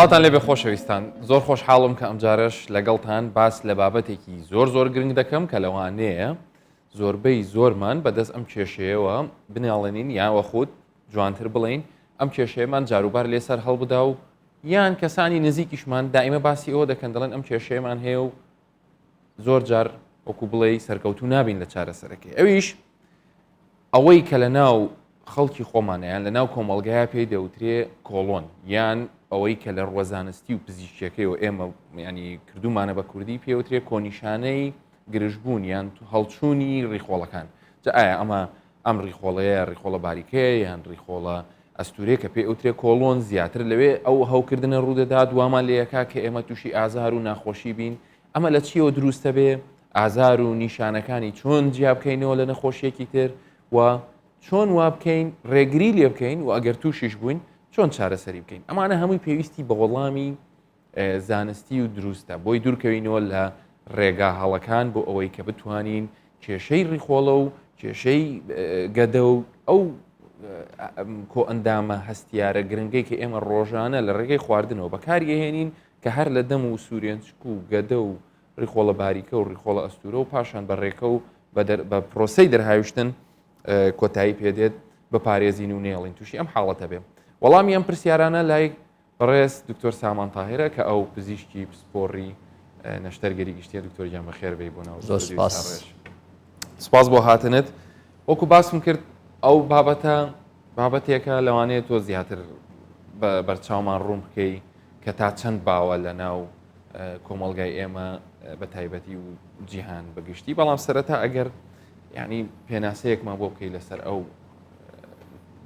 سڵاوتان لێبێ خۆشەویستان زۆر خۆشحاڵم کە ئەمجارەش لەگەڵتان باس لە بابەتێکی زۆر زۆر گرنگ دەکەم کە لەوانەیە زۆربەی زۆرمان بەدەست ئەم کێشەیەوە بناڵێنین یان وەخود جوانتر بڵین ئەم کێشەیەمان جاروبار لێسەر هەڵبدا و یان کەسانی نزیکیشمان دائیمە باسی ئەوە دەکەن دەڵێن ئەم کێشەیەمان هەیە و زۆر جار وەکو بڵێ سەرکەوتو نابین لە چارەسەرەکەی ئەویش ئەوەی کە لە ناو خەڵکی خۆمانە یان لە ناو کۆمەڵگایە پێی دەوترێ کۆڵۆن یان ئەوەی کە لە ڕووە زانستی و پزیشکیەکەیەوە ئێمە ینی کردومانە بە کوردی پێوترێ کۆنیشانەی گرژبوون یان هەڵچوونی ڕیخۆڵەکان جا ئایا ئەمە ئەم ڕیخۆڵەیە ڕیخۆڵە باریکەیە یان ڕیخۆڵە ئەستورێ کە پێ ئەوترێ کۆڵۆن زیاتر لەوێ ئەو هەوکردنە ڕوودەدات وامان لێیەکا کە ئێمە تووشی ئازار و ناخۆشی بین ئەمە لە چیەوە دروستە بێ ئازار و نیشانەکانی چۆن جیا بکەینەوە لە نەخۆشیەکی تر و چۆن وا بکەین ڕێگری لێ بکەین و ئەگەر تووشیش بووین چۆن چارەسەری بکەین ئەمانە هەمووی پێویستی بە وەڵامی زانستی و دروستە بۆی دوورکەوینەوە لە ڕێگا هەڵەکان بۆ ئەوەی کە بتوانین کێشەی ڕیخۆڵە و کێشەی گەدە و ئەو کۆئەندامە هەستیارە گرنگەی کە ئێمە ڕۆژانە لە ڕێگەی خواردنەوە بەکاری ئەهێنین کە هەر لە دەم و سوورێنچک و گەدە و ڕیخۆڵە باریکە و ڕیخۆڵە ئەستورە و پاشان بە ڕێکە و بە پرۆسەی دەرهاویشتن کۆتایی پێدێت بپارێزین و نێڵین تووشی ئەم حاڵەتە بێ. وەڵامی ئەم پرسیارانە لای بەڕێز دکتۆر سامان تاهرە کە ئەو پزیشکی پسپۆڕی نەشتەرگەری گشتیە. دکتۆر گیان بەخێر بێی بۆ ناو زۆر سپاس. سپاس بۆ هاتنت. وەکو باسم کرد ئەو بابەتە بابەتێکە لەوانەیە تۆ زیاتر بەرچاومان ڕوون بکەی کە تا چەند باوە لە ناو کۆمەڵگای ئێمە بە تایبەتی و جیهان بەگشتی، بەڵام سەرەتا ئەگەر ینی پێناسەیەکمان بۆ بکەی لەسەر ئەو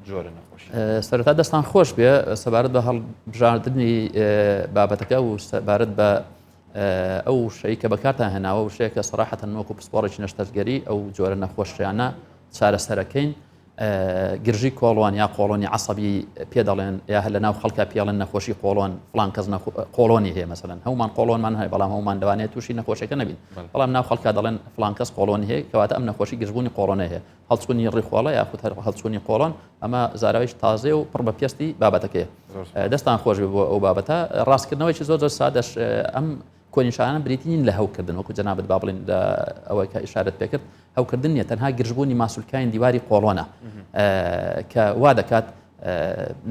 جۆرە نەخۆشی. سەرەتا دەستان خۆش بێ سەبارەت بە هەڵبژاردنی بابەتەکە و سەبارەت بە ئەو وشەی کە بەکارتان هێناوە، وشەیەکە سەراحەتەن وەکو پسپۆڕێکی نەشتەرگەری ئەو جۆرە نەخۆشیانە چارەسەرەکەین. گرژی کۆڵۆن یا قۆڵۆنی عەسەبی پێ دەڵێن یا هەر لە ناو خەڵکا پێڵێن نەخۆشی قۆڵۆن، فڵان کەس قۆڵۆنی هەیە مەسەلەن هەمومان قۆڵۆنمان هەیە بەڵام هەمومان لەوانەیە تووشی نەخۆشیەکە نەبین، بەڵام ناو خەڵکا دەڵێن فڵان کەس قۆڵۆنی هەیە، کەواتە ئەم نەخۆشی گرژبوونی قۆڵۆنە هەیە، هەڵچوونی ڕیخۆڵە یاخود هەر هەڵچوونی قۆڵۆن، ئەمە زاراویش تازەیە و پڕ بە پێستی بابەتەکەیە. دەستان خۆش بێ بۆ ئەو بابەتە. ڕاستکردنەوەیکی زۆر زۆر سادەش، ئەم کۆنیشانە بریتی نین لە هەوکردن، وەکو جەنابت با بڵێین لە ئەوەی کە ئیشارەت پێکرد، هەوکردن نییە، تەنها گرژبوونی ماسولکانی دیواری قۆڵۆنە کە وا دەکات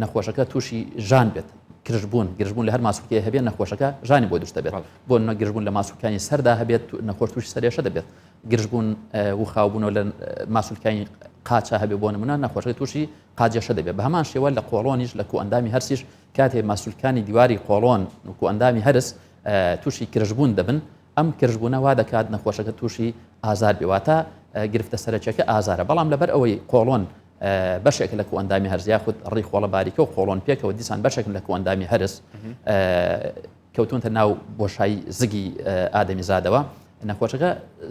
نەخۆشەکە تووشی ژان بێت. گرژبوون گرژبوون لە هەر ماسولکەیە هەبێت نەخۆشەکە ژانی بۆ دروست دەبێت. بۆ نمونە گرژبوون لە ماسولکانی سەردا هەبێت نەخۆش تووشی سەرێشە دەبێت. گرژبوون و خاوبوونەوە لە ماسولکانی قاچە هەبێ بۆ نمونە نەخۆشەکە تووشی قاجێشە دەبێت. بە هەمان شێوە لە قۆڵۆنیش لە کۆئەندامی هەرسیش کاتێ ماسولکانی دیواری قۆڵۆن و کۆئەندامی هەرس تووشی کرژبوون دەبن، ئەم کرژبوونە وا دەکات نەخۆشەکە تووشی ئازار بێ، واتە گرفتە سەرەکیەکە ئازارە. بەڵام لەبەر ئەوەی قۆڵۆن بەشێکە لە کۆئەندامی هەرس یاخود ڕیخۆڵە باریکە و قۆڵۆن پێکەوە دیسان بەشێکن لە کۆئەندامی هەرس، کەوتونتە ناو بۆشایی زگی ئادەمیزادەوە، نەخۆشەکە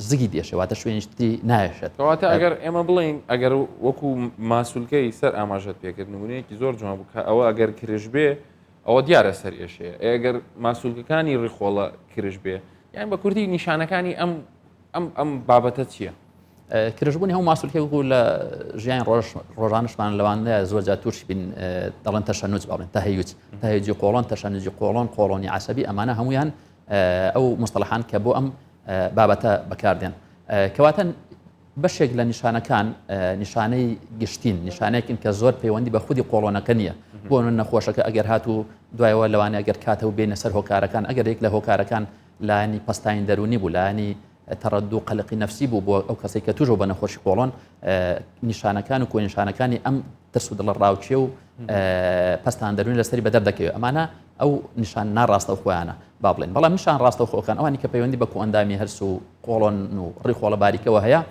زگی دێشێ، واتە شوێنیش تری نایەشێت. کەواتە ئەگەر ئێمە بڵێین ئەگەر وەکو ماسولکەی سەر ئاماژەت پێکرد نمونەیەکی زۆر جوان بوو کە ئەوە ئەگەر کرژ بێ ئەوە دیارە سەر ئێشەیە، ئەگەر ماسولکەکانی ڕیخۆڵە کرژ بێ یان بە کوردی نیشانەکانی ئەم ئەم ئەم بابەتە چییە؟ کرژبوونی هەموو ماسولکێک وەکو لە ژیانی ڕۆژ ڕۆژانشمان لەوانەیە زۆر جار تووشی بین دەڵێن تەشەنوج باڵێن تەهەیوج، تەهەیوجی قۆڵۆن، تەشەنوجی قۆڵۆن، قۆڵۆنی عەسەبی، ئەمانە هەمویان ئەو مستەڵەحان کە بۆ ئەم بابەتە بەکاردێن. کەواتە بەشێک لە نیشانەکان نیشانەی گشتین، نیشانەیەکن کە زۆر پەیوەندی بە خودی قۆڵۆنەکە نییە. بۆ نەخۆشەکە ئەگەر هاتوو دوایەوە لەوانەیە ئەگەر کاتەوە بێنە سەر هۆکارەکان، ئەگەر یەک لە هۆکارەکان لایەنی پەستانی دەروونی بوو، لایەنی تەڕەدد و قەلەقی نەفسی بوو بۆ ئەو کەسەی کە تووش بوو بە نەخۆشی قۆڵۆن، نیشانەکان و کۆنیشانەکانی ئەم ترس و دڵەڕاوکێ و پەستان دەروونی لەسەری بەدەر دەکەوێت. ئەمانە ئەو نیشان ناڕاستەوخۆیانە با بڵێن. بەڵام نیشان ڕاستەوخۆکان ئەوانی کە پەیوەندی بە کۆئەندامی هەرس و قۆڵۆن و ڕیخۆڵە باریکەوە هەیە،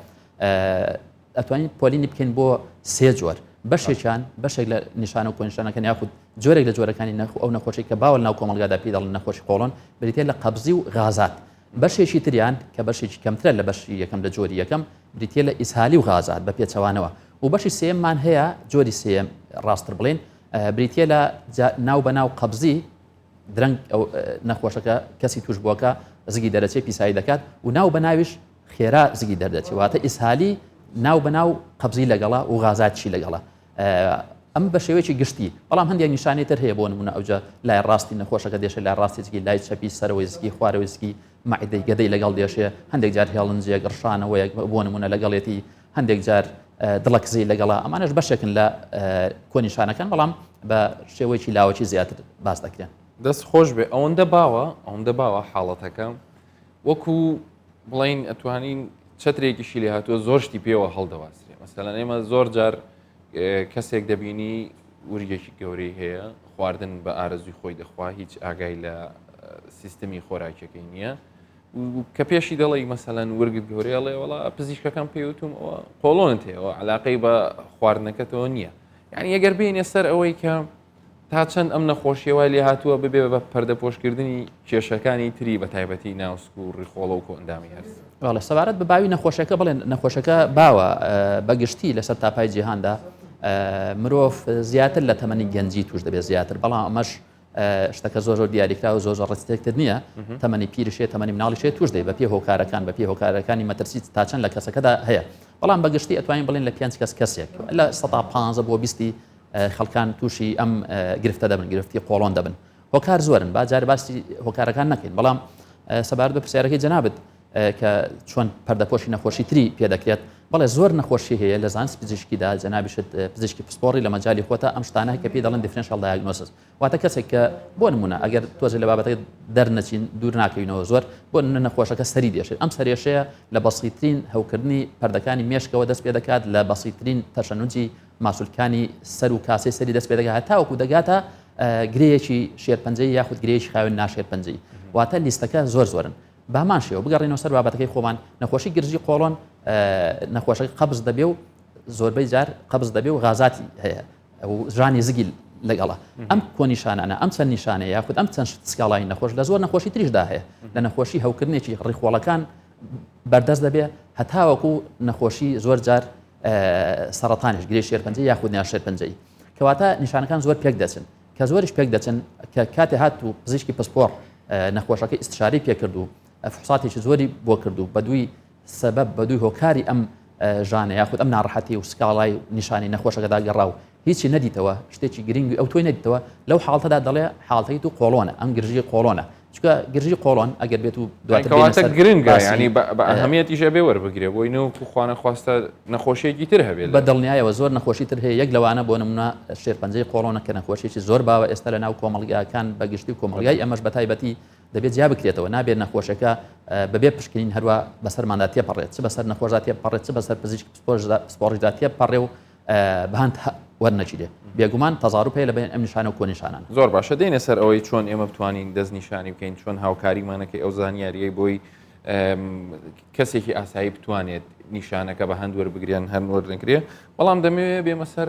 ئەتوانین پۆلینی بکەین بۆ سێ جۆر. بەشێکیان بەشێک لە نیشانە و کۆنیشانەکان یاخود جۆرێک لە جۆرەکانی ئەو نەخۆشی کە باوە ناو کۆمەڵگادا پێی دەڵێن نەخۆشی قۆڵۆن بریتیە لە قەبزی و غازات. بەشێکی تریان کە بەشێکی کەمترە لە بەشی یەکەم لە جۆری یەکەم بریتیە لە ئیسهالی و غازات بە پێچەوانەوە و بەشی سێیەممان هەیە جۆری سێیەم ڕاستتر بڵێین بریتیە لە ناو بە ناو قەبزی درەنگ نەخۆشەکە کەسی توشبووەکە زگی دەرەچێ پیسایی دەکات و ناو بە ناویش خێرا زگی دەردەچێت، واتە ئیسهالی ناو بە ناو قەبزی لەگەڵە و غازات چی لەگەڵە. ئەمە بە شێوەیەکی گشتی، بەڵام هەندێک نیشانەی تر هەیە بۆ نموونە ئەوجا لای ڕاستی نەخۆشەکە دێشێ، لای ڕاستی زگی، لای چەپی سەرەوەی زگی، خوارەوەی زگی، مەعیدەی گەدەی لەگەڵ دێشێ، هەندێک جار هێڵنجێک، ڕشانەوەیەک بۆ نموونە لەگەڵێتی، هەندێک جار دڵەکزێی لەگەڵە، ئەمانەش بەشێکن لە کۆنیشانەکان بەڵام بە شێوەیەکی لاوەکی زیاتر باس دەکرێن. دەست خۆش بێ ئەوەندە باوە ئەوەندە باوە حاڵەتەکە وەکو بڵین ئەتوانین چەترێکیشی لێ هاتووە زۆر شتی پێوە هەڵدەواسرێ مەسەلەن ئێمە زۆر جار کەسێک دەبینی ورگێکی گەورەی هەیە خواردن بە ئارەزوی خۆی دەخوا هیچ ئاگای لە سیستمی خۆراکیەکەی نییە کە پێشی دەڵێی مەسەلەن ورگت گەورەیە ئەڵێ وەڵا پزیشکەکەم پێی وتوم ئەوە قۆڵۆنت هەیە ئەوە علاقەی بە خواردنەکەتەوە نییە یعنی ئەگەر بینە سەر ئەوەی کە تا چەند ئەم نەخۆشیە وای لێ هاتووە ببێ بە پەردەپۆشکردنی کێشەکانی تری بە تایبەتی ناوسک و ڕیخۆڵە و کۆئەندامی هەرس. بەڵێ سەبارەت بە باوی نەخۆشەکە بڵێن نەخۆشەکە باوە بە گشتی لەسەر تاپای جیهاندا مرۆڤ زیاتر لە تەمەنی گەنجی توش دەبێت زیاتر بەڵام ئەمەش شتەکە زۆر زۆر دیاریکراوە زۆر زۆر ڕستێکتر نییە تەمەنی پیرشێ تەمەنی مناڵیشێ توش دەی بە پێ هۆکارەکان بە پێ هۆکارەکانی مەترسی تا چەند لە کەسەکەدا هەیە بەڵام بەگشتی ئەتوانین بڵێن لە پێنج کەس کەسێک لە 15 بۆ 20 خەڵکان تووشی ئەم گرفتە دەبن گرفتی قۆڵۆن دەبن هۆکار زۆرن با جار باسی هۆکارەکان نەکەین بەڵام سەبارەت بە پرسیارەکەی جەنابت کە چۆن پەردەپۆشی نەخۆشی تری پێدەکرێت بەڵێ زۆر نەخۆشی هەیە لە زانست پزیشکیدا جەنابیشت پزیشکی پسپۆڕی لە مەجای خۆتە ئەم شتانە کە پێی دەڵێن differential diagnosis واتە کەسێک کە بۆ نمونە ئەگەر تۆزێ لە بابەتەکە دەرنەچین دوور ناکەوینەوە زۆر بۆ نمونە نەخۆشەکە سەری دێشێت ئەم سەرێشەیە لە بەسیترین هەوکردنی پەردەکانی مێشکەوە دەست پێ دەکات لە بەسیترین تەشەنوجی ماسولکانی سەر و کاسەی سەری دەست پێ دەکات هەتاوەکو دەگاتە گرێیەکی شێرپەنجەی یاخود گرێیەکی خاوێن ناشێرپەنجەی واتە لیستەکە زۆر زۆرن بامان شێوە بگەڕێنەوە سەر بابەتەکەی خۆمان نەخۆشی گرژی قۆڵۆن نەخۆشەکە قەبز دەبێ و زۆربەی جار قەبز دەبێ و غازاتی هەیە و ژانی زگی لەگەڵە ئەم کۆنیشانانە ئەم چەند نیشانەیە یاخود ئەم چەند سکاڵای نەخۆش لە زۆر نەخۆشی تریشدا هەیە لە نەخۆشی هەوکردنێکی ڕیخۆڵەکان بەردەست دەبێ هەتاوەکو نەخۆشی زۆر جار سەرەتانیش گرێ شێرپەنجە یاخود نیان شێرپەنجەی کەواتە نیشانەکان زۆر پێک دەچن کە زۆریش پێک دەچن کە کاتێ هات و پزیشکی پسپۆڕ نەخۆشەکە ئیستشارەی پێکرد و فحوساتێکی زۆری بۆ کرد و بەدووی سەبەب بەدووی هۆکاری ئەم ژانە یاخود ئەم ناڕەحەتی و سکاڵای نیشانی نەخۆشەکەدا گەڕا و هیچی نەدیتەوە شتێکی گرنگی ئەو تۆی نەدیتەوە لەو حاڵتەدا دەڵێ حاڵتەکەی تو قۆڵۆنە ئەم گرژی قۆڵۆنە چونکە گرژی قۆڵۆن ئەگەر بێت و دواتر کەواتە گرنگە ینی بە ئەهمیەتیش ئەبێ وەربگرێ بۆی نەوەکو خوانە خواستە نەخۆشیەکی تر هەبێت بە دڵنیایەوە زۆر نەخۆشی تر هەیە یەک لەوانە بۆ نمونە شێرپەنجەی قۆڵۆنە کە نەخۆشیی زۆر باوە ئێستا لە ناو کۆمەڵگاکان بە گشتی و کۆمەڵگای ئەمەش بە تایبەتی دەبێت جیا بکرێتەوە نابێت نەخۆشەکە بەبێ پشکنین هەروە بەسەرماندا تێپەڕێت چ بەسەر نەخۆشدا تێپەڕێت چ بەسەر پزیشک پسپۆڕیشدا تێپەڕێ و بەهەند وەرنەگیرێ. بێگومان تەزاروب هەیە لە بەین ئەم نیشانە و کۆنیشانانە. زۆر باشە دێینە سەر ئەوەی چۆن ئێمە بتوانین دەستنیشانی بکەین چۆن هاوکاریمانەکەی ئەو زانیاریەی بۆی کەسێکی ئاسایی بتوانێت نیشانەکە بە هەند وەربگرێن هەر وەرنگرێ بەڵام دەمەوێ بێمە سەر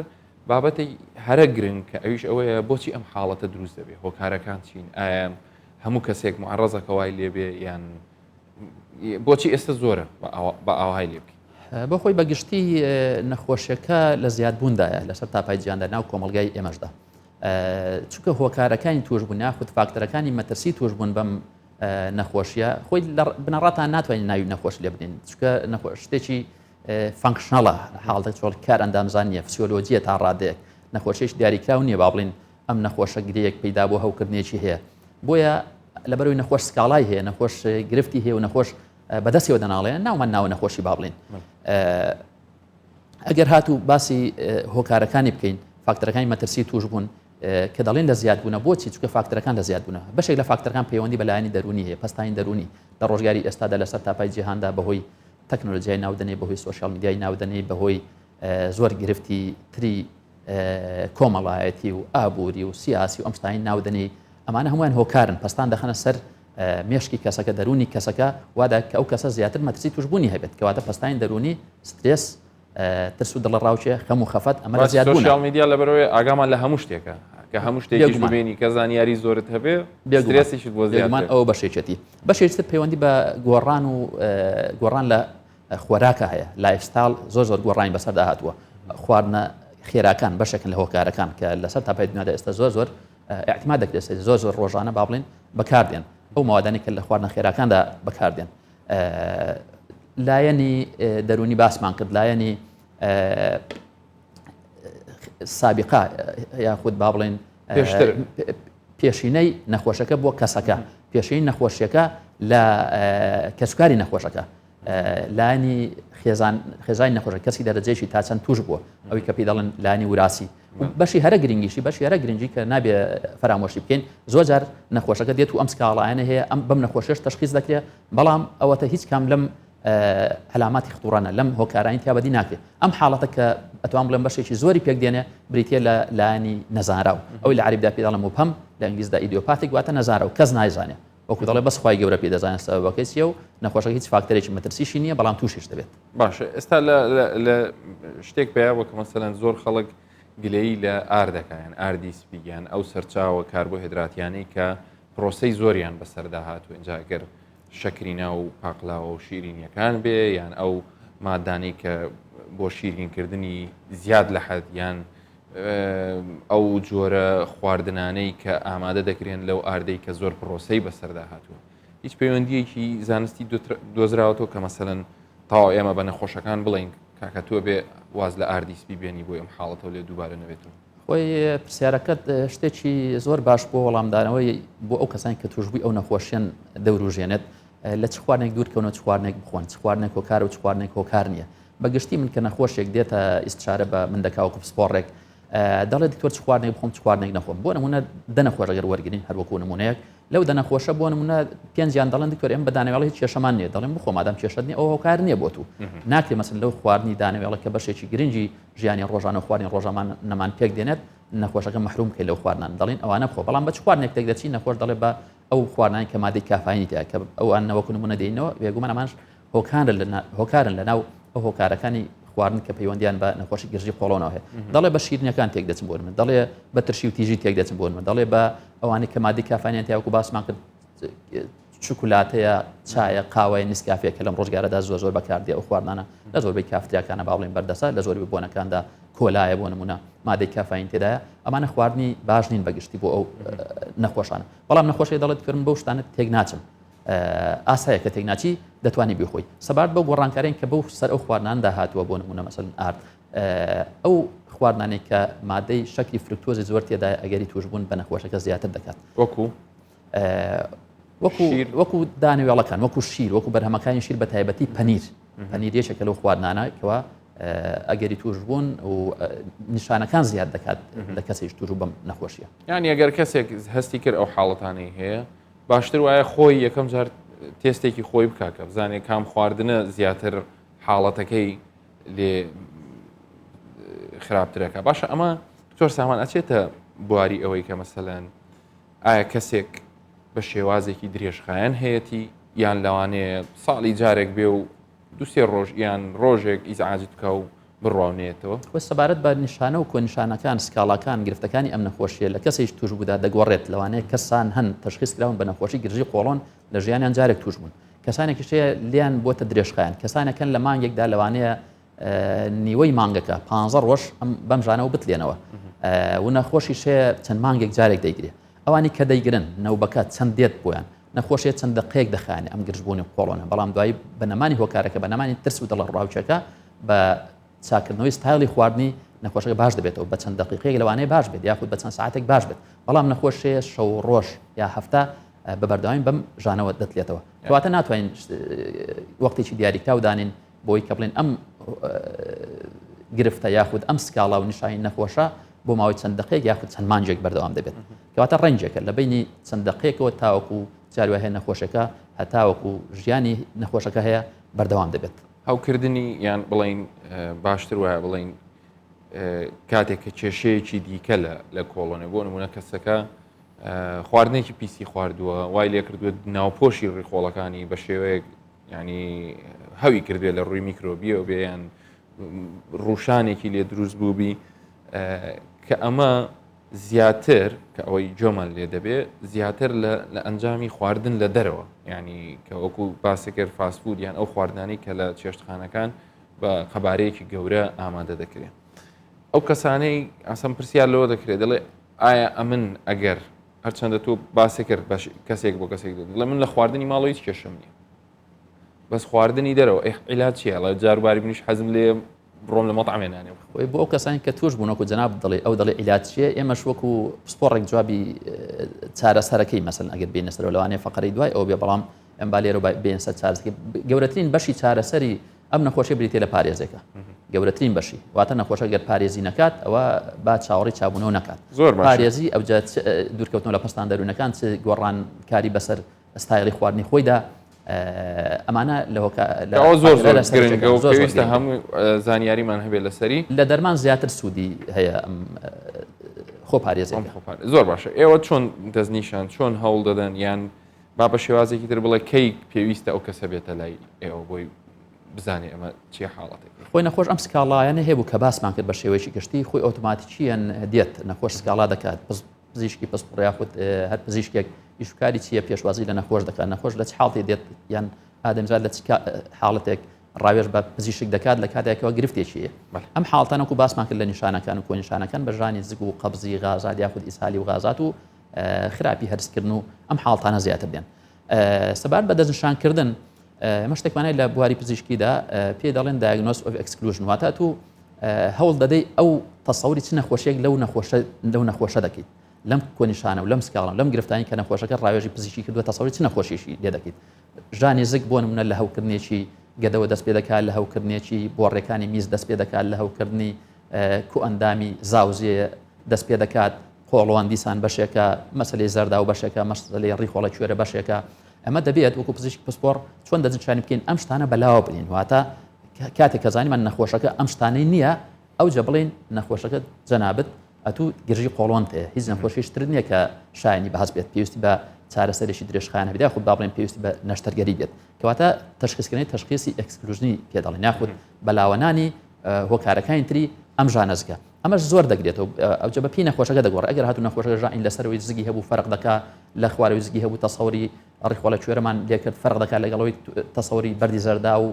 بابەتی هەرە گرنگ کە ئەویش ئەوەیە بۆچی ئەم حاڵەتە دروست دەبێ هۆکارەکان چین ئایا هەموو کەسێک معڕزەکە وای لێبێ یان بۆچی ئێستا زۆرە بە ئاوهای لێ بکەین؟ بۆ خۆی بە گشتی نەخۆشیەکە لە زیادبووندایە لەسەر تاپای جیهاندا ناو کۆمەڵگای ئێمەشدا چونکە هۆکارەکانی توشبوون یاخود فاکتەرەکانی مەترسی توشبوون بەم نەخۆشیە خۆی لە بنەڕەتان ناتوانین ناوی نەخۆش لێ بنین چونکە نەخۆش شتێکی functional ە حاڵەت چۆڵ کار ئەندامزان نییە فسیۆلۆجیە تا ڕادەیەک نەخۆشیش دیاریکراو نییە با بڵین ئەم نەخۆشە گرێیەک پەیدا بۆ هەوکردنێکی هەیە بۆیە لەبەرەوەی نەخۆش سکاڵای هەیە نەخۆش گرفتی هەیە و نەخۆش بەدەستیەوە دەناڵێ ناومان ناوە نەخۆشی با بڵین ئەگەر هاتوو باسی هۆکارەکانی بکەین فاکتەرەکانی مەترسی توش بوون کە دەڵێن لە زیادبوونە بۆچی چکە فاکتەرەکان لە زیادبوونە بەشێک لە فاکتەرەکان پەیوەندی بە لایەنی دەرونی هەیە پەستانی دەرونی لە ڕۆژگاری ئێستادا لەسەر تاپای جیهاندا بەهۆی تەکنۆلۆژیای ناودەنێ بەهۆی سۆشیال میدیای ناودەنێ بەهۆی زۆر گرفتی تری کۆمەڵایەتی و ئابووری و سیاسی و ئەم شتانەی ناودەنێی ئەمانە هەموویان هۆکارن پەستان دەخەنە سەر مێشکی کەسەکە دەروونی کەسەکە وادا کە ئەو کەسە زیاتر مەترسی توشببوونی هەبێت کەواتە پەستانی دەروونی سترێس ترس و دڵە ڕاوچێ خەم و خەفەت ئەمە لە زیاد سۆشیال میدیا لەبەرەوەی ئاگامان لە هەموو شتێکە کە هەموو شتێکیش ببینی کە زانیاری زۆرت هەبێ سترێسیشت بۆ زیاتر ئەوە بەشێکێتی بەشێکی تر پەیوەندی بە گۆڕان و گۆڕان لە خۆراکە هەیە lifestyle زۆر زۆر گۆڕانی بەسەردا هاتووە خواردنە خێراکان بەشێکن لە هۆکارەکان کە لەسەر تاپای دنیادا ئێستا زۆر زۆر اعتماد دەکرێت زۆر زۆر ڕۆژانە با بڵێن بەکاردێن ئەو مەوادانی کە لە خواردنە خێراکاندا بەکاردێن لایەنی دەرونی باسمان کرد لایەنی سابقە یاخود با بڵێن پێشتر پێشینەی نەخۆشەکە بۆ کەسەکە پێشینەی نەخۆشیەکە لە کەسوکاری نەخۆشەکە لایەنی خێزان خێزانی نەخۆشە کەسی دەرەجەیەکی تا چەند توش بووە ئەوی کە پێی دەڵێن لایەنی وراسی بەشی هەرە گرنگیشی بەشی هەرە گرنگی کە نابێ فەرامۆشی بکەین زۆر جار نەخۆشەکە دێت و ئەم سکاڵایانە هەیە ئەم بەم نەخۆشیش تەشخیص دەکرێت بەڵام ئەوەتە هیچ کام لەم عەلاماتی خطوڕانە لەم هۆکارانی تیا بەدی ناکرێت ئەم حاڵەتە کە ئەتوان بڵێم بەشێکی زۆری پێک دێنێ بریتە لە لایەنی نەزانراو ئەوی لە عەرەبیدا پێی دەڵێن مبهم لە ئینگلیزدا idiopathic واتە نەزانراو کەس نایزانێ وەکو دەڵێ بەس خوای گەورە پێی دەزانێت سەبەبەکەی چییە و نەخۆشەکە هیچ فاکتەرێکی مەترسیشی نییە بەڵام تووشیش دەبێت. باشە ئێستا لە شتێک پیا بووە کە مەسەلەن زۆر خەڵک گلەیی لە ئاردەکە یان ئاردی سپی یان ئەو سەرچاوە کاربۆهێدراتیانەی کە پرۆسەی زۆریان بەسەردا هاتوو اینجا گەر شەکری ناو پاقلاوە و شیرینیەکان بێ یان ئەو مادانەی کە بۆ شیرینکردنی زیاد لە حەد یان ئەو جۆرە خواردنانەی کە ئامادە دەکرێن لەو ئاردەی کە زۆر پرۆسەی بەسەردا هاتووە هیچ پەیوەندیەکی زانستی دۆزراوەتەوە کە مەسەلەن تاوا ئێمە بە نەخۆشەکان بڵین کاکە تۆ بێ واز لە ئاردی سپی بێنی بۆی ئەم حاڵەتەوە لێ دووبارە نەبێتەوە. خۆی پرسیارەکەت شتێکی زۆر باش بۆ وەڵامدانەوەی بۆ ئەو کەسانی کە توشبووی ئەو نەخۆشیەن دەوروژێنێت لە چ خواردنێک دوورکەونەوە چ خواردنێک بخۆن چ خواردنێک هۆکارە و چ خواردنێک هۆکار نییە بە گشتی من کە نەخۆشێک دێتە ئیستشارە بە من دەکا وەکو پسپۆڕێک دەڵێ دکتۆر چ خواردنێک بخۆم چ خواردنێک نەخۆم بۆ نمونە دە نەخۆش ئەگەر وەرگین هەر وەکو نمونەیەک لەو دە نەخۆشە بۆ نمونە پێنجیان دەڵێن دکتۆر ئێمە بە دانەوێڵە هیچ کێشەمان نییە دەڵێن بخۆ مادام کێشەت نییە ئەو هۆکار نییە بۆ تو ناکرێ مەسن لەو خواردنی دانەوێڵە کە بەشێکی گرنگی ژیانی ڕۆژانە و خواردنی ڕۆژانەمان پێک دێنێت نەخۆشەکە مەحروم بکەیت لەو خواردنان دەڵێن ئەوانە بخۆ بەڵام بە چ خواردنێک تێک دەچی نەخۆش دەڵێ بە ئەو خواردنانی کە مادەی کافاینی تیا کە ئەوان نەوەکو نمونە دێنەوە بێگومان ئەمانش هۆکارن لە هۆکارن لە ناو ئەو هۆکارەکانی خواردن کە پەیوەندیان بە نەخۆشی گرژی قۆڵۆنەوە هەیە دەڵێ بە شیرینەکان تێک دەچم بۆ من دەڵێ بە ترشی و تیژی تێک دەچم بۆ من دەڵێ بە ئەوانەی کە مادەی کافانیان تیاوەکو باسمان کرد شوکولاتەیە چایە قاوەیە نیسکافێ کە لەم ڕۆژگارەدا زۆر زۆر بەکاردێ ئەو خواردنانە لە زۆربەی کافتریاکانە با بڵێن بەردەسە لە زۆربەی بۆنەکاندا کۆلایە بۆ نمونە مادەی کافاین تێدایە ئەمانە خواردنی باش نین بەگشتی بۆ ئەو نەخۆشانە بەڵام نەخۆشی دەڵێت کرم بەو شتانە تێک ناچم ئاسایە کە تێکناچی دەتوانی بیخۆی سەبارەت بەو گۆڕانکاریان کە بەو سەر ئەو خواردناندا هاتووە بۆ نمونە مەسەلەن ئارد ئەو خواردنانەی کە مادەی شەکری فرکتۆزی زۆر تێدایە ئەگەری توشبوون بە نەخۆشەکە زیاتر دەکات وەکو وەکو وەکو دانەوێڵەکان وەکو شیر وەکو بەرهەمەکانی شیر بە تایبەتی پەنیر پەنیر یەکێکە لەو خواردنانە کەوا ئەگەری توشبوون و نیشانەکان زیاد دەکات لە کەسێک توش بەم نەخۆشیە یان ئەگەر کەسێک هەستی کرد ئەو حاڵەتانەی هەیە باشتر وایە خۆی یەکەم جار تێستێکی خۆی بکا کە بزانێ کام خواردنە زیاتر حاڵەتەکەی لێ خراپترەکە باشە ئەمە دکتۆر سامان ئەچێتە بواری ئەوەی کە مەسەلەن ئایا کەسێک بە شێوازێکی درێژخایەن هەیەتی یان لەوانەیە ساڵی جارێک بێ و دوسێ ڕۆژ یان ڕۆژێک ئیزعاجت بکە و بڕوانێتەوە. خۆی سەبارەت بە نیشانە و کۆنیشانەکان، سکاڵاکان، گرفتەکانی ئەم نەخۆشییە لە کەسێکی تووشبوودا دەگۆڕێت، لەوانەیە کەسان هەن تەشخیس کراون بە نەخۆشی گرژی قۆڵۆن لە ژیانیان جارێک تووش بوون، کەسانێکیش هەیە لێیان بۆتە درێژخایەن، کەسانێک هەن لە مانگێکدا لەوانەیە نیوەی مانگەکە پانزە ڕۆژ ئەم بەم ژانەوە بتلێنەوە و نەخۆشیش هەیە چەند مانگێک جارێک دەیگرێ. ئەوانی کە دەیگرن نەوبەکە چەند دێت بۆیان نەخۆشیە چەند دەقەیەک دەخایەنێ ئەم گرژبوونی قۆڵۆنە بەڵام دوایی بە نەمانی هۆکارەکە بە نەمانی ترس و دڵەڕاوکێکە بە چاکردنەوەی ستایلی خواردنی نەخۆشەکە باش دەبێتەوە بە چەند دەقیقەیەک لەوانەیە باش بێت یاخود بە چەند ساعتێک باش بێت بەڵام نەخۆشەیە شەو ڕۆژ یا هەفتە بە بەردەوامی بەم ژانەوە دەتلێتەوە کەواتە ناتوانین وەختێکی دیاریکراو دانین بۆی کە بڵێن ئەم گرفتە یاخود ئەم سکاڵا و نیشانی نەخۆشە بۆ ماوەی چەند دقێک یاخود چەند مانجێک بەردەوام دەبێت کەواتە ڕەنجێکە لە بینی چەند دقێکەوە تاوەکو جاروە هەیە نەخۆشەکە هەتاوەکو ژیانی نەخۆشەکە هەیە بەردەوام دەبێت. هەوکردنی یان بڵین باشتر وایە بڵین کاتێک کە کێشەیەکی دیکە لە کۆڵۆنێ بۆ نمونە کەسەکە خواردنێکی پیسی خواردووە وای لێکردووە ناوپۆشی ڕیخۆڵەکانی بە شێوەیەک ینی هەوی کردوێت لە ڕووی میکرۆبیەوە بێ یان ڕوشانێکی لێ دروست بووبی کە ئەمە زیاتر کە ئەوەی جۆمان لێ دەبێ زیاتر لە ئەنجامی خواردن لە دەرەوە ینی کە وەکو باسی کرد فاستفود یان ئەو خواردنانی کە لە چێشتخانەکان بە قەبارەیەکی گەورە ئامادە دەکرێت ئەو کەسانەی ئاسان پرسیار لەوە دەکرێت دەڵێ ئایا ئەمن ئەگەر هەرچەندە تۆ باسی کرد بەش کەسێک بۆ کەسێک دەڵێ من لە خواردنی ماڵەوە هیچ کێشەم نییە بەس خواردنی دەرەوە عیلاج چییە لە جاروباری منیش حەزم لێ بڕۆم لە مەتعەمێ نانێ بخۆم. خۆی بۆ ئەو کەسانی کە توش بوون وەکو جەنابت دەڵێی ئەو دەڵێ عیلاج چییە ئێمەش وەکو پسپۆڕێک جوابی چارەسەرەکەی مەسەلەن ئەگەر بێینە سەرەوە لەوانەیە فەقەرەی دوای ئەوە بێ بەڵام ئەم با لێرە بێن سەر چارەسەرەکەی گەورەترین بەشی چارەسەری ئەم نەخۆشی بریتە لە پارێزێکە گەورەترین بەشی واتە نەخۆشە گەر پارێزی نەکات ئەوە با چاوەڕی چابوونەوە نەکات زۆر پارێزی ئەوجا دوورکەوتنەوە لە پەستان دەروونەکان چ گۆڕانکاری بەسەر ستایلی خواردنی خۆیدا ئەمانە لە هۆکا ئەوە زۆر زۆر گرنگە و پێویستە هەموو زانیاریمان هەبێت لەسەری. لە دەرمان زیاتر سوودی هەیە ئەم خۆپارێزیەکە. زۆر باشە ئێوە چۆن دەستنیشان چۆن هەوڵ دەدەن یان با بە شێوازێکی تر بڵێ کەی پێویستە ئەو کەسە بێتە لای ئێوە بۆی بزانێ ئەمە چی حاڵەتێک خۆی نەخۆش ئەم سکاڵایانە هەبوو کە باسمان کرد بە شێوەیەکی گشتی خۆی ئۆتۆماتیکییان دێت نەخۆش سکاڵا دەکات پزیشکی پسپۆڕ یاخود هەر پزیشکێک ئیشوکاری چییە پێشوازی لە نەخۆش دەکات نەخۆش لە چ حاڵتی دێت یان ئادەمزاد لە چ حاڵەتێک ڕاوێژ بە پزیشک دەکات لە کاتێکەوە گرفتێکی هەیە ئەم حاڵتانە وەکو باسمان کرد لە نیشانەکان و کۆنیشانەکان بە ژانی زگ و قەبزی غازات یاخود ئیسهالی و غازات و خراپی هەرسکردن و ئەم حاڵتانە زیاتر دێن سەبارەت بە دەستنیشانکردن ئەمە شتێکمان هەیە لە بواری پزیشکیدا پێی دەڵێن diagnose of exclusion واتە تو هەوڵ دەدەی ئەو تەسەوری چ نەخۆشیێک لەو نەخۆشە لەو نەخۆشە دەکەیت لەم کۆنیشانە و لەم سکاڵم لەم گرفتانی کە نەخۆشەکە ڕاوێژی پزیشکی کردووە تەسەوری چ نەخۆشیشی لێ دەکەیت ژانی زگ بۆ نمونە لە هەوکردنێکی گەدەوە دەست پێ دەکات لە هەوکردنێکی بۆڕێکانی میز دەست پێ دەکات لە هەوکردنی کوئەندامی زاوزێ دەست پێ دەکات قۆڵۆن دیسان بەشێکە مەسلەی زەرداو بەشێکە مەسلەی ڕیخۆڵە کوێرە بەشێکە ئەمە دەبێت وەکو پزیشک پسپۆڕ چۆن دەستنیشانی بکەین ئەم شتانە بەلاوە بنین واتە کاتێک کە زانیمان نەخۆشەکە ئەم شتانەی نییە ئەوجە بڵێین نەخۆشەکە جەنابت ئەتوو گرژی قۆڵۆنت هەیە هیچ نەخۆشیش تر نییە کە شایانی بەهەست بێت پێویستی بە چارەسەرێکی درێژخایەن هەبێت یاخود با بڵێن پێویستی بە نەشتەرگەری بێت کەواتە تەشخیصکردنی تەشخیصی exclusion ی پێ دەڵێن یاخود بەلاوەنانی هۆکارەکانی تری ئەم ژانەزگە ئەمەش زۆر دەگرێتەوە ئەوجە بە پێی نەخۆشەکە دەگۆڕێت ئەگەر هاتوو نەخۆشەکە ژانی لەسەرەوەی زگی هەبوو فەرق دەکا لە خوارەوەی زگی هەبوو تەسەوری ڕیخۆڵە کوێرەمان لێکرد فەرق دەکات لەگەڵەوەی تەسەوری بەردی زەردا و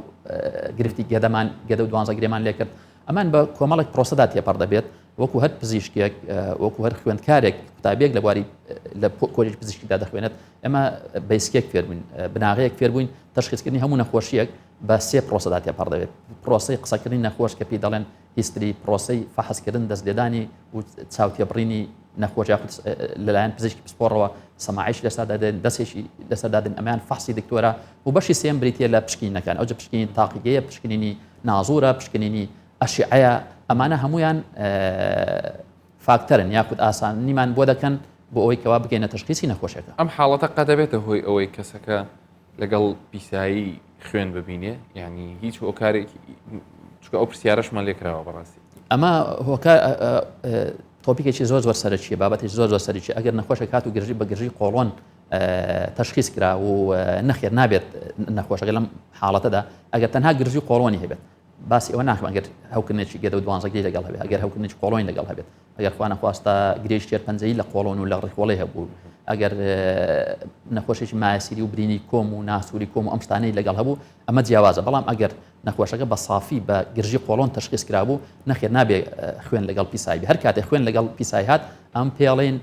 گرفتی گەدەمان گەدە و دوانزە گرێمان لێکرد ئەمان بە کۆمەڵێک پرۆسەدا تێپەڕ دەبێت وەکو هەر پزیشکێک وەکو هەر خوێندکارێک قوتابیەک لە بواری لە کۆلێژ پزیشکیدا دەخوێنێت ئێمە basic ێک فێربووین بناغەیەک فێربووین تەشخیصکردنی هەموو نەخۆشیەک بە سێ پرۆسەدا تێپەڕ دەبێت پرۆسەی قسەکردنی نەخۆش کە پێی دەڵێن history، پرۆسەی فەحسکردن، دەستلێدانی و چاوتێبڕینی نەخۆش یاخود لەلایەن پزیشکی پسپۆڕەوە سەماعیش لەسەر دادێن دەستێکی لەسەر دادن ئەمیان فەحسی دکتۆرە و بەشی سێم بریتە لە پشکینەکان ئەوجە پشکنین تاقیگەیە پشکنینی نازورە پشکنینی ئەشیعەیە ئەمانە هەمویان فاکتەرن یاخود ئاسانیمان بۆ دەکەن بۆ ئەوەی کەوا بگەینە تەشخیسی نەخۆشەکە. ئەم حاڵەتە قەدەبێتە هۆی ئەوەی کەسەکە لەگەڵ پیسایی خوێن ببینێ یعنی هیچ هۆکارێکی چکە ئەو پرسیارەشمان لێکراوە بەڕاستی ئەمە هۆکار topic ێکی زۆر زۆر سەرەکیە بابەتێکی زۆر زۆر سەرەکی ئەگەر نەخۆشێک هات و گرژی بە گرژی قۆڵۆن تەشخیص کرا و نەخێر نابێت نەخۆشەکە لەم حاڵەتەدا ئەگەر تەنها گرژی قۆڵۆنی هەبێت باسی ئەوە ناکەم ئەگەر هەوکردنێکی گەدە و دوانزەگرێی لەگەڵ هەبێت ئەگەر هەوکردنێکی قۆڵۆنی لەگەڵ هەبێت ئەگەر خوا نەخواستە گرێی شێرپەنجەیی لە قۆڵۆن و لە ڕیخۆڵەی هەبوو ئەگەر نەخۆشێکی مایەسیری و برینی کۆم و ناسووری کۆم و ئەم شتانەی لەگەڵ هەبوو ئەمە جیاوازە بەڵام ئەگەر نەخۆشەکە بە سافی بە گرژی قۆڵۆن تەشخیص کرابوو نەخێر نابێ خوێن لەگەڵ پیسایی بێ هەر کاتێ خوێن لەگەڵ پیسایی هات ئەم پێڵێن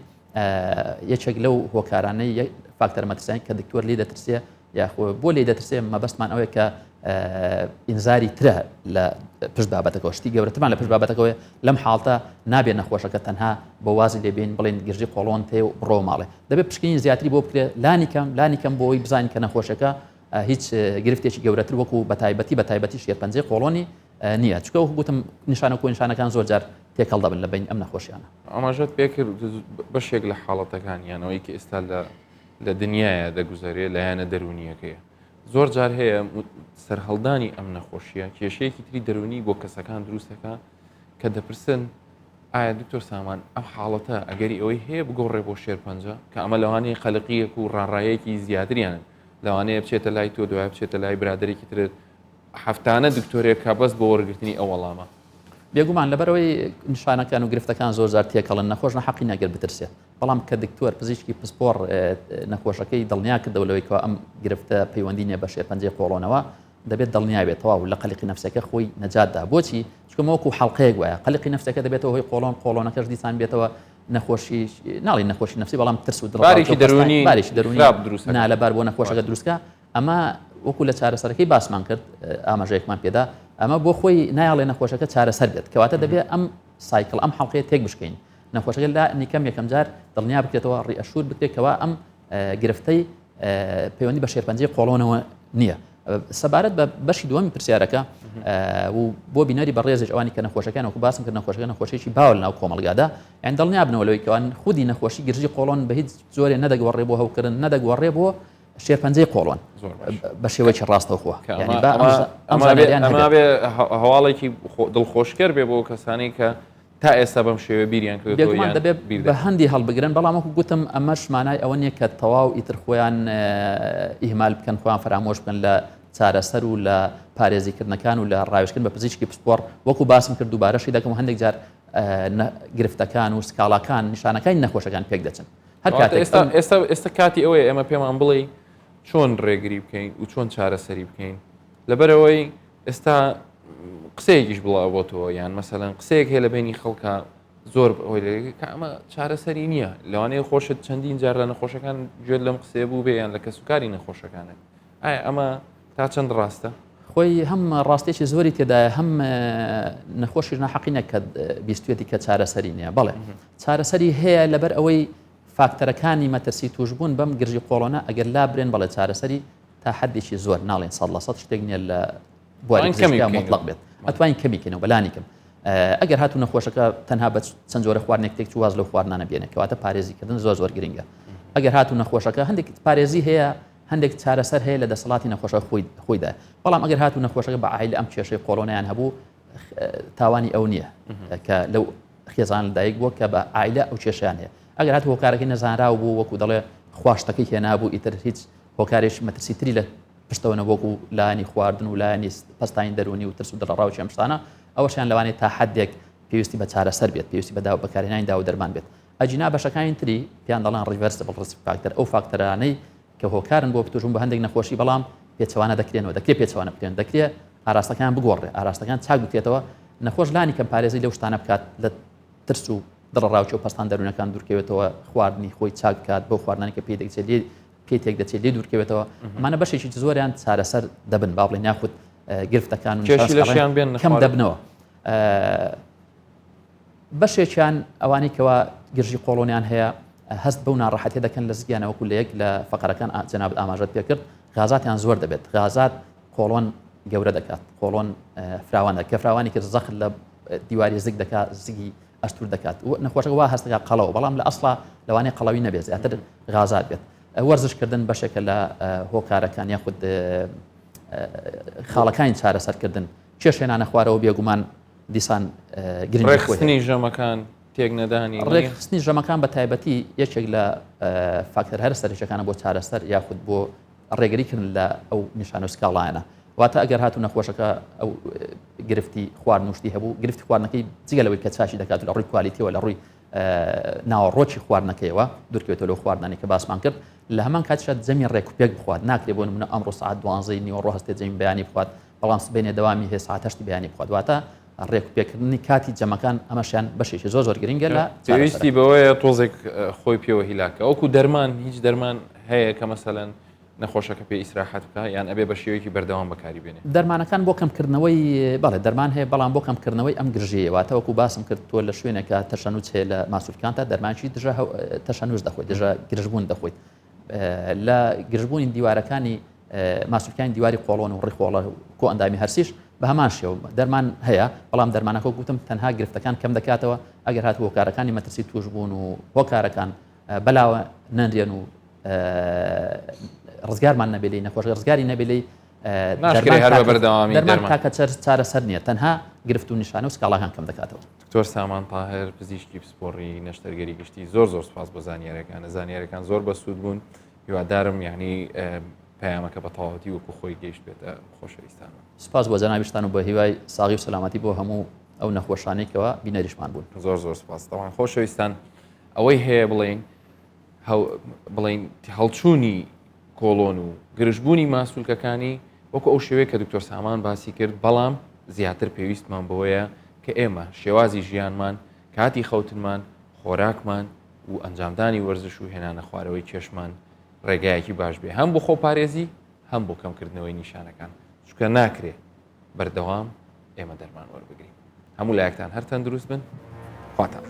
یەکێک لەو هۆکارانەی فاکتەر مەترسیان کە دکتۆر لی دەترسێ یاخۆ بۆ لێی دەترسێ مەبەستمان ئەوەیە کە ئینزاری ترە لە پشت بابەتەکەەوە شتی گەورەترمان لە پشت بابەتەکەەوە لەم حاڵتە نابێت نەخۆشەکە تەنها بۆ وازی لێبین بڵێن گرژی قۆڵۆن تێ و بڕۆ ماڵێ دەبێت پشکنین زیاتری بۆ بکرێت لانی کەم لانی کەم بۆی بزانین کە نەخۆشەکە هیچ گرفتێکی گەورەتر وەکو بە تایبەتی بە تایبەتی شێرپەنجەی قۆڵۆنی نییە چکە گوتم نیشانە کۆنیشانەکان زۆر جار تێکەڵ دەبن لە بین ئەم نەخۆشیانە. ئاماژەت پێکرد بەشێک لە حاڵەتەکان یانەوەی کە ئێستا لە لە دنیایا دەگوزەرێ لایەنە دەروونییەکەیە. زۆر جار هەیە سەرهەڵدانی ئەم نەخۆشییە کێشەیەکی تری دەروونی بۆ کەسەکان دروست دەکا کە دەپرسن ئایا دکتۆر سامان ئەم حاڵەتە ئەگەری ئەوەی هەیە بگۆڕێ بۆ شێرپەنجە کە ئەمە لەوانەیە قەلقیەک و ڕاڕایەکی زیاتریان لەوانەیە بچێتە لای تۆ دوای بچێتە لای برادێکی ترت هەفتانە دکتۆرێک کە بەس بۆ وەرگرتنی ئەو وەڵامە. بێگومان لەبەرئەوەی نیشانەکان و گرفتەکان زۆر جار تێکەڵن نەخۆش ناحەقی نەگەر بترسێت بەڵام کە دکتۆر پزیشکی پسپۆڕ نەخۆشەکەی دڵنیا کردەوە لەوەی کەوا ئەم گرفتە پەیوەندی نیە بە شێرپەنجەی قۆڵۆنەوە دەبێت دڵنیا بێت تەواو لە قەلقی نەفسەکە خۆی نەجات دا بۆچی چونکە وەکو حەڵقەیەک وایە قەلقی نەفسەکە دەبێتەوە هۆی قۆڵۆن قۆڵۆنەکەش دیسان بێتەوە نەخۆشی ناڵی نەخۆشی نەفسی بەڵام ترس و دڵارێکی دەروونی بارێکی دەروونی نالەبار بۆ نەخۆشەکە دروستکە ئەمە وەکو لە چارەسەرەکەی باسمان کرد ئاماژەیەکمان پێدا ئەمە بۆ خۆی نایەڵێ نەخۆشەکە چارەسەر بێت. کەواتە دەبێت ئەم cycle، ئەم حەڵقەیە تێک بشکێین. نەخۆشەکە لانیکەم یەکەم جار دڵنیا بکرێتەوە، reassure بکرێت کەوا ئەم گرفتەی پەیوەندی بە شێرپەنجەی قۆڵۆنەوە نییە. سەبارەت بە بەشی دووەمی پرسیارەکە و بۆ بینەری بەڕێزیش ئەوانی کە نەخۆشەکان وەکو باسم کرد نەخۆشەکە نەخۆشیی باوە لەناو کۆمەڵگادا یان دڵنیابنەوە لەوەی کەوان خودی نەخۆشی گرژی قۆڵۆن بە هیچ جۆرێ نەدەگۆڕێ بۆ هەوکردن نەدەگۆڕێ بۆ شێرپەنجەی قۆڵۆن بە شێوەیەکی ڕاستەوخۆ هەواڵێکی دڵخۆشکەر بێ بۆ کەسانی کە تا ئێستا بەم شێوە بیریان کردێگومان دەبێت بە هەندی هەڵبگرن بەڵام وەکو گوتم ئەمەش مانای ئەوە نییە کە تەواو ئیتر خۆیان ئیهمال بکەن خۆیان فەرامۆش بکەن لە چارەسەر و لە پارێزیکردنەکان و لە ڕاوێژکردن بە پزیشکی پسپۆڕ وەکو باسم کرد دووبارەشی دەکەم و هەندێک جار گرفتەکان و سکاڵاکان نیشانەکانی نەخۆشەکان پێک دەچن هەر کاتێک ئێستا ئێستا ئێستا کاتی ئەوەیە ئێمە پێمان بڵێ چۆن ڕێگری بکەین و چۆن چارەسەری بکەین لەبەرەوەی ئێستا قسەیەکیش بڵاو بۆتەوە یان مەسەلەن قسەیەک هەیە لە بینی خەڵکە زۆر ئەوەی لێ کە ئەمە چارەسەری نییە لەوانەیە خۆشت چەندین جار لە نەخۆشەکان گوێت لەم قسەیە بوو بێ یان لە کەسوکاری نەخۆشەکانە ئایا ئەمە تا چەند ڕاستە؟ خۆی هەم ڕاستێکی زۆری تێدایە هەم نەخۆشیش ناحەقی نەکە بیستێتی کە چارەسەری نییە بەڵێ چارەسەری هەیە لەبەر ئەوەی فاکتەرەکانی مەترسی توشبوون بەم گرژی قۆڵۆنە ئەگەر لابرێن بەڵێ چارەسەری تا حەدێکی زۆر ناڵێن 100% شتێک نییە لە بواری پزیشکیا مطلق بێت ئەتوانین کەمی کەینەوە بەلانی کەم ئەگەر هاتوو نەخۆشەکە تەنها بە چەند جۆرە خواردنێک تێک چوو واز لەو خواردنانە بێنێت کەواتە پارێزیکردن زۆر زۆر گرنگە ئەگەر هاتوو نەخۆشەکە هەندێک پارێزی هەیە هەندێک چارەسەر هەیە لە دەسەڵاتی نەخۆشە خۆی خۆیدا بەڵام ئەگەر هاتوو نەخۆشەکە بە عایلە ئەم کێشەی قۆڵۆنیان هەبوو تاوانی ئەو نییە کە لەو خێزان لەدایک بووە کە بە عایلە ئەو کێشیان هەیە ئەگەر هاتوو هۆکارەکەی نەزانراو بوو وەکو دەڵێ خواشتەکەی هێنابوو ئیتر هیچ هۆکارێکی مەترسی تری لە پشتەوە نەبوو وەکو لایەنی خواردن و لایەنی پەستانی دەروونی و ترس و دڵەڕاوکی ئەم شتانە ئەوەشیان لەوانەیە تا حدێک پێویستی بە چارەسەر بێت پێویستی بە داو بەکارهێنانی داو دەرمان بێت ئەگینا بەشەکانی تری پێیان دەڵێن reversible risk factor ئەو فاکتەرانەی کە هۆکارن بۆ تووشبوون بە هەندێک نەخۆشی بەڵام پێچەوانە دەکرێنەوە دەکرێت پێچەوانە بکرێن دەکرێت ئاراستەکان بگۆڕێ ئاراستەکان چاک بکرێتەوە نەخۆش لانی کەم پارێزی لەو شتانە بکات لە ترس و دڵەڕاوکێ و پەستان دەروونەکان دوورکەوێتەوە خواردنی خۆی چاک بکات بەو خواردنانی کە پێی دەچێت لێ پێی تێک دەچێت لێ دوورکەوێتەوە ئەمانە بەشێکی زۆریان چارەسەر دەبن با بڵێن یاخود گرفتەکان و کێشی لەشیان بێن کەم دەبنەوە. بەشێکیان ئەوانەی کەوا گرژی قۆڵۆنیان هەیە هەست بەو ناڕەحەتیە دەکەن لە زگیانە وەکو لە یەک لە فەقەرەکان جەنابت ئاماژەت پێکرد غازاتیان زۆر دەبێت غازات قۆڵۆن گەورە دەکات قۆڵۆن فراوان دەکات کە فراوانی کرد زەخت لە دیواری زگ دەکات زگی ئەستور دەکات نەخۆشەکە وا هەست دەکات قەڵەوە بەڵام لە ئەسڵا لەوانەیە قەڵەوی نەبێت زیاتر غازات بێت وەرزشکردن بەشێکە لە هۆکارەکان یاخود خاڵەکانی چارەسەرکردن کێش هێنانە خوارەوە بێگومان دیسان گرنگی خۆی هەیە. ڕێکخستنی ژەمەکان، تێک نەدانی نییە؟ ڕێکخستنی ژەمەکان بە تایبەتی یەکێک لە فاکتەر هەرە سەرەکیەکانە بۆ چارەسەر یاخود بۆ ڕێگری کردن لە ئەو نیشانە و سکاڵایانە. واتە ئەگەر هاتوو نەخۆشەکە ئەو گرفتی خواردن و شتی هەبوو، گرفتی خواردنەکەی جگە لەوەی کە چاکی دەکات و لە ڕووی quality یەوە لە ڕووی ناوەڕۆکی خواردنەکەیەوە دوورکەوێتەوە لەو خواردنانەی کە باسمان کرد، لە هەمان کاتیشدا جەمی ڕێک و پێک بخوات، ناکرێت بۆ نمونە ئەمڕۆ سەعات دوانزەی نیوەڕۆ هەستێت جەمی بەیانی بخوات، بەڵام سبەینێ دەوامی هەیە سەعات هەشتی بەیانی بخوات واتە ڕێک و پێکردنی کاتی جەمەکان ئەمەشیان بەشێکی زۆر زۆر گرنگە لە پێویستی بەوەیە تۆزێک خۆی پێوە هیلاکە وەکو دەرمان هیچ دەرمان هەیە کە مەسەلەن نەخۆشەکە پێ ئیسراحەت بکە یان ئەبێ بە شێوەیەکی بەردەوام بەکاری بێنێ دەرمانەکان بۆ کەمکردنەوەی بەڵێ دەرمان هەیە بەڵام بۆ کەمکردنەوەی ئەم گرژیە واتە وەکو باسم کرد تۆ لە شوێنێکە تەشەنوج هەیە لە ماسولکانتا دەرمانکی دژە تەشەنوج دەخۆیت دژە گرژبوون دەخۆیت لە گرژبوونی دیوارەکانی ماسولکانی دیواری قۆڵۆن و ڕیخۆڵە کۆئەندامی هەرسیش بە هەمان شێوە دەرمان هەیە بەڵام دەرمانەکە گوتم تەنها گرفتەکان کەم دەکاتەوە ئەگەر هات هۆکارەکانی مەترسی توشبوون و هۆکارەکان بەلاوە نەنرێن و ڕزگارمان نەبێ لێی نەخۆش ڕزگاری نەبێ لێی دەرمان تاکە چارەسەر نییە تەنها گرفت و نیشانە و سکاڵاکان کەم دەکاتەوە. دکتۆر سامان تاهر پزیشکی پسپۆڕی نەشتەرگەری گشتی زۆر زۆر سپاس بۆ زانیارەکانە زانیارەکان زۆر بەسوود بوون هیوادارم یعنی پەیامەکە بە تەواوەتی وەکو خۆی گەیشت بێتە خۆشەویستان سپاس بۆ جەنابیشتان و بە هیوای ساغی و سەلامەتی بۆ هەموو ئەو نەخۆشانەی کەوا بینەریشمان بوون زۆر زۆر سپاس تەوان خۆشەویستان ئەوەی هەیە بڵین بڵین هەڵچوونی کۆڵۆن و گرژبوونی ماسولکەکانی وەکو ئەو شێوەیە کە دکتۆر سامان باسی کرد، بەڵام زیاتر پێویستمان بەوەیە کە ئێمە شێوازی ژیانمان، کاتی خەوتنمان، خۆراکمان و ئەنجامدانی وەرزش و هێنانە خوارەوەی کێشمان ڕێگایەکی باش بێ هەم بۆ خۆپارێزی هەم بۆ کەمکردنەوەی نیشانەکان، چونکە ناکرێ بەردەوام. ئێمە دەرمان وەربگرین. هەموو لایەکتان هەر تەندروست بن. خواتان.